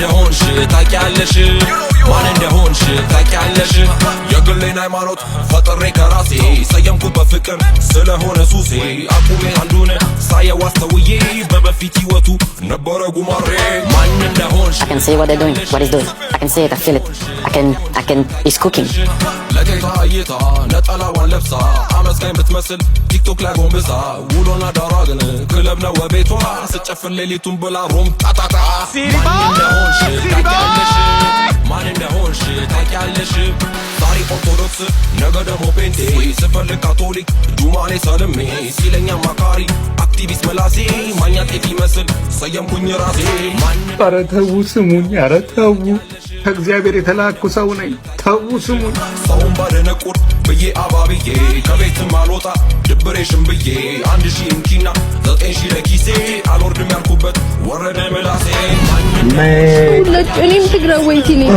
እንደሆንሽ ታውቂያለሽ፣ ማን እንደሆንሽ ታውቂያለሽ። የግሌን ሃይማኖት ፈጥሬ ከራሴ ሰየምኩት በፍቅር ስለሆነ ሱሴ። አቁሜ አንዱን ሳየው አስተውዬ በበፊት ህይወቱ ነበረ ጉማሬ። ማን እንደሆንሽ I can see what they're doing, what he's doing. I can see it, I feel it. I can, he's cooking. ለጌታ እይታ ነጠላዋን ለብሳ አመስጋኝ ብትመስል ቲክቶክ ላይ ጎንብሳ፣ ውሎና ዳሯ ግን ክለብ ነው ቤቷ። ስጨፍር ሌሊቱን ብላ ሮም ጣጣጣ። ማን እንደሆንሽ ታውቂያለሽ፣ ማን እንደሆንሽ ታውቂያለሽ። ዛሬ ኦርቶዶክስ ነገ ደግሞ ጴንጤ፣ ስፈልግ ካቶሊክ ጁማኔ ሰልሜ ሲለኝ አማካሪ አክቲቪስት ምላሴ፣ ማኛ ጤፍ ይመስል ሰየምኩኝ ራሴ። ማን ኧረ ተው ስሙኝ፣ ኧረ ተው፣ ከእግዚአብሔር የተላኩ ሰው ነኝ። ተው ስሙኝ። ሰውን ባደነቁር ብዬ አባብዬ ከቤትም አልወጣ ድብሬሽን ብዬ፣ 1000 እንኪና 9000 ለኪሴ፣ አልወርድም ያልኩበት ወረደ ምላሴ። ሁላችሁ እኔም ትግራዋይቲ ነኝ።